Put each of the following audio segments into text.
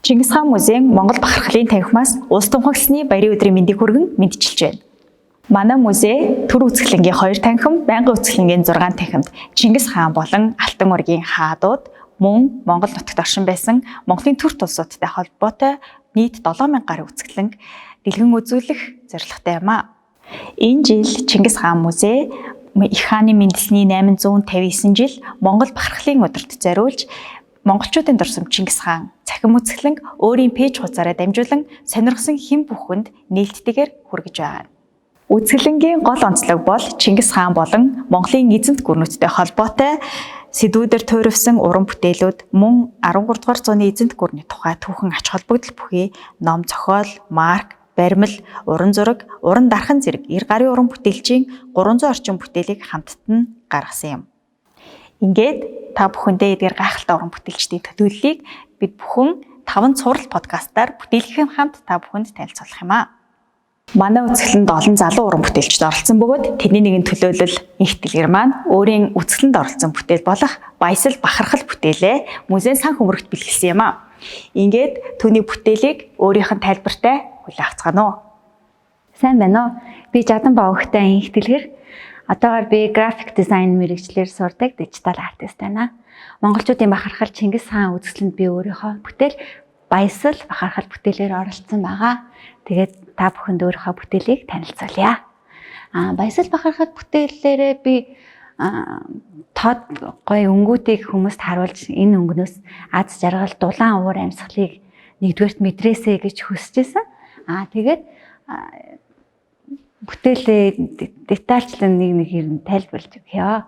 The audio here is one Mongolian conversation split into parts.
Чингис хаан музейн Монгол бахархлын танхимаас улс тунхагласны баярын өдрийн мэндийг хүргэн мэндчилж байна. Манай музей төр үзэсгэлэнгийн 2 танхим, байнгын үзэсгэлэнгийн 6 танхимд Чингис хаан болон Алтан ургийн хаадууд мөн Монгол нутагт оршин байсан Монголын төр тулсуудтай холбоотой нийт 7000 гаруй үзэсгэлэнг дэлгэн үзүүлэх зорилготой юм а. Энэ жил Чингис хаан музей их хааны мэндэлсний 859 жил Монгол бахархлын өдөрт зориулж монголчуудын дурсам Чингис хаан цахим үзэсгэлэнг өөрийн пэйж хуудасаараа дамжуулан сонирхсан хэн бүхэнд нээлттэйгээр хүргэж байгаа. Үзэсгэлэнгийн гол онцлог бол Чингис хаан болон Монголын эзэнт гүрнүүдтэй холбоотой сэдвүүдээр туйрвсан уран бүтээлүүд мөн 13 дугаар зууны эзэнт гүрний тухай түүхэн ач холбогдол бүхий ном зохиол, марк, баримл, уран зураг, уран дархан зэрэг 90 гаруй уран бүтээлчийн 300 орчим бүтээлийг хамтд нь гаргасан юм. Ингээд та бүхэндээ эдгээр гайхалтай уран бүтээлчдийн төлөөллийг бид бүхэн 5 цуврал подкастаар бүтээлгийн хамт та бүхэнд танилцуулах юм аа. Манай үзэсгэлэнд олон залуу уран бүтээлчд оролцсон бөгөөд тэдний нэгэн төлөөлөл Энх Дэлгэр маань өөрийн үзэсгэлэнд оролцсон бүтээл болох Баясал бахархал бүтээлээ музейн сан хөмрөгт бэлгэлсэн юм аа. Ингээд түүний бүтээлийг өөрийнх нь тайлбартай хүлээн авцгаана уу. Сайн байна уу? Би Жадан Бовгтой Энх Дэлгэр. Одоогоор би график дизайн мэргэжлээр сурдаг digital artist байна. Монголчуудын бахархал Чингис хаан үзэсгэлэнд би өөрийнхөө бүтээл Баясал бахархал бүтээлээр оролцсон байгаа. Тэгээд та бүхэнд өөрийнхөө бүтээлийг танилцуулъя. Баясал бахархал бүтээлээрээ би тод гоё өнгүүдийг хүмүүст харуулж энэ өнгөнөөс аз жаргал, дулаан уур амьсгалыг нэгдүгээрт мэдрээсэй гэж хүсэж байсан. Тэгээд бүтээлээ детальчлан нэг нэг юм тайлбарлаж өгье.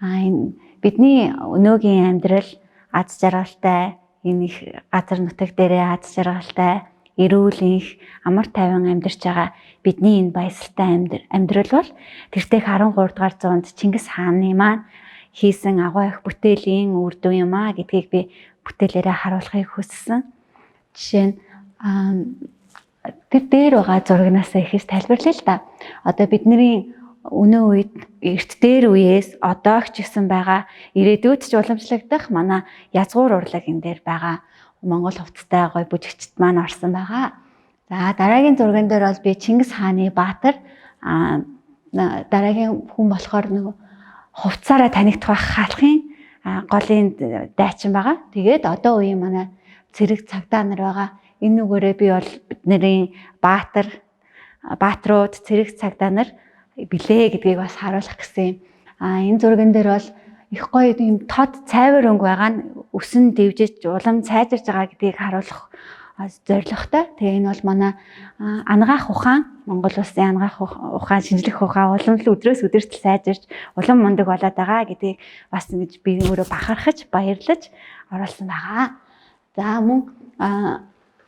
Энэ бидний өнөөгийн амьдрал аз жаргалтай, энэ их газар нутаг дээрээ аз жаргалтай, эрүүл энх, амар тайван амьдарч байгаа бидний энэ баясалтай амьдрал бол тэртех 13 дугаар зуунд Чингис хааны маань хийсэн агуу их бүтээлийн үр дүн юм а гэдгийг би бүтээлээрээ харуулахыг хүссэн. Жишээ нь тэр дээр байгаа зурагнаас ихээс тайлбарлая л да. Одоо бидний өнөө үед эрт дээр үеэс одоо ч гэсэн байгаа, ирээдүйд ч уламжлагдах манай язгуур урлаг энэ дээр байгаа Монгол хувцастай гоё бүжигчд маань орсон байгаа. За дараагийн зурган дээр бол би Чингис хааны баатар, дараагийн хүн болохоор нөгөө хувцаараа танигдах байх хаалхын голын дайчин байгаа. Тэгээд одоо үеийн манай цэрэг цагдаа нар байгаа. Энэ нүгээрээ би бол бидний баатар, баатрууд, цэрэг цагдаа нар билээ гэдгийг бас харуулах гэсэн юм. Энэ зурган дээр бол их гоё юм тод цайвар өнгө байгаа нь өсөн дэвжиж улам сайжирж байгаа гэдгийг харуулах зорилготой. Тэгээ энэ бол манай анагаах ухаан, Монгол улсын анагаах ухаан, шинжлэх ухаан улам л өдрөөс өдөрт сайжирч улам мундаг болоод байгаа гэдгийг бас ингэж би өөрөө бахархаж, баярлаж оруулсан байгаа. За мөн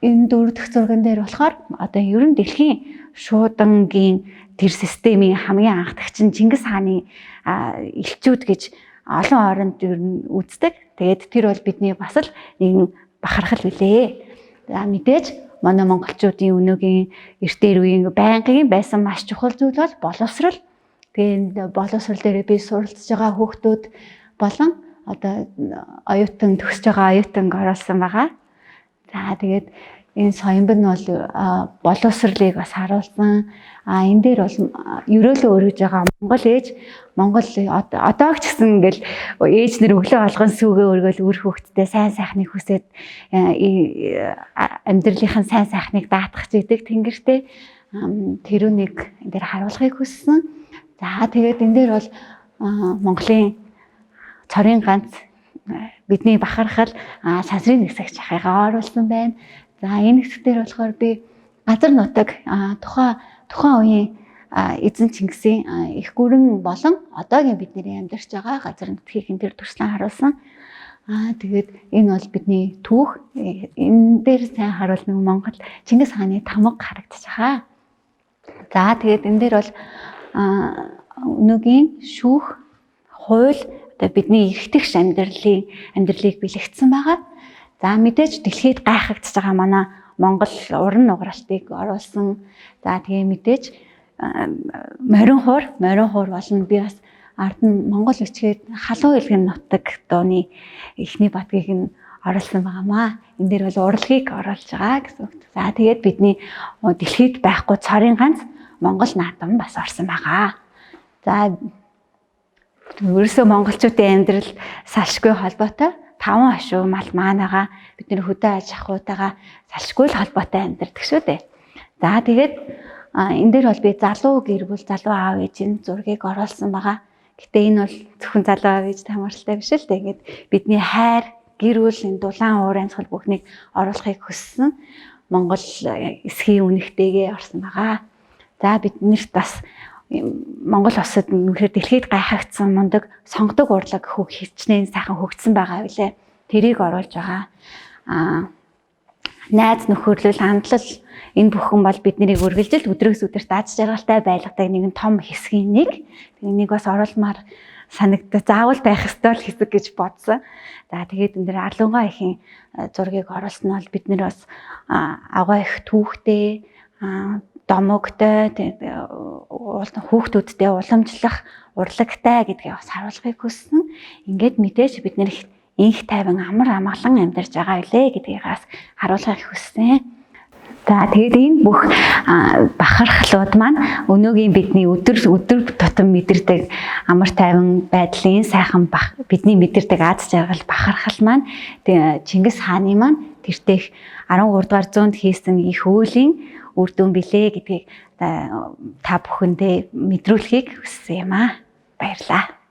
энэ дөрөв дэх зурган дээр болохоор одоо ер нь дэлхийн шуудангийн тэр системийн хамгийн анхдагч нь Чингис хааны элчүүд гэж олон оронд ер нь үздэг. Тэгээд тэр бол бидний бас л нэгэн бахархал билээ. За мэдээж манай монголчуудын өнөөгийн эрт дээр үеийн байнгын байсан маш чухал зүйл бол боловсрал. Тэгээд боловсрал дээр би суралцж байгаа хүүхдүүд болон одоо оюутан төгсөж байгаа оюутанг оруулсан байгаа. За тэгээд энэ соёмбон нь бол боловсролыг бас харуулсан. Энэ дээр бол ерөөлөө өргөж байгаа Монгол ээж, Монгол одоо ч гэсэн ингээл ээж нар өглөө болгон сүүгээ өргөөл үр хүүхэдтэй сайн сайхныг хүсээд амьдралынх нь сайн сайхныг даатгах гэдэг тэнгэртэй тэрүүнийг энэ дээр харуулахыг хүссэн. За тэгээд энэ дээр бол Монголын цорын ганц бидний бахархал сансрын нэгсэгч ахыгаа оруулсан байна. За энэ хэсэг дээр болохоор би газар нутаг тухайн үеийн эзэн Чингисийн их гүрэн болон одоогийн бидний амьдарч байгаа газар нутгийг энэ дээр төрслөн харуулсан. Тэгээд энэ бол бидний түүх. Энэ дээр сайн харуул нэг Монгол Чингис хааны тамга харагдаж байгаа. За тэгээд энэ дээр бол өнөөгийн шүүх хууль одоо бидний эрхтгш амьдралыг бэлэгдсэн байгаа. За мэдээж дэлхийд гайхагдж байгаа манай Монгол уран нугаралтыг оруулсан. За тэгээ мэдээж морин хуур болно. Би бас Ард нь Монгол өчгээд халуун илгэн нутаг дууны эхний бадгийг нь оруулсан байгаамаа. Энэ дээр бол урлагийг оруулж байгаа гэсэн үг. За тэгээд бидний дэлхийд байхгүй цорын ганц Монгол наадам бас орсон байгаа. За ерөөсөө монголчуудын амьдрал салшгүй холбоотой таван хошуу мал маанага бид нэр хөдөө аж ахуйтайгаа салшгүй л холбоотой амьдардаг шүү дээ. За тэгээд энэ дээр бол би залуу гэр бүл, залуу аав ээжийн зургийг оруулсан байгаа. Гэтэ энэ бол зөвхөн залуу аав ээжтэй хамааралтай биш л дээ. Ингээд бидний хайр, гэр бүл, энэ дулаан уур амьсгал бүхнийг оруулахыг хүссэн. Монгол эсхийн үнэгтэйгээ орсон байгаа. За бид нарт бас Монгол улсад үнэхээр дэлхийд гайхагдсан мундаг сонгодог урлаг хөг хичнээн сайхан хөгжсөн байгаа билээ. Тэрийг оруулж байгаа. Найз нөхөрлөл, хандлал энэ бүхэн бол биднийг үргэлжил өдрөөс өдөрт аз жаргалтай байлгадаг нэгэн том хэсгийн нэг. Нэг бас оруулмаар санагддаг. Заавал байх ёстой л хэсэг гэж бодсон. За тэгээд энэ дэр Арлунгаа ихийн зургийг оруулсан нь бол бид нэр бас авгаа их түүхтэй, домогтой, хүүхдүүдтэй уламжлах урлагтай гэдгийг бас харуулахыг хүссэн. Ингээд мэдээж бид нэр инх тайван амар амгалан амьдарч байгаа үлээ гэдгийг бас харуулахыг хүссэн. За тэгээд энэ бүх бахархлууд маань өнөөгийн бидний өдөр өдөр тутам мэдэрдэг амар тайван байдлын сайхан бидний мэдэрдэг аз жаргал бахархал маань Чингис хааны маань тэртех 13 дугаар зуунд хийсэн их өөлийн үр дүн билээ гэдгийг та бүхэндээ мэдрүүлэхийг хүссэн юм аа. Баярлалаа.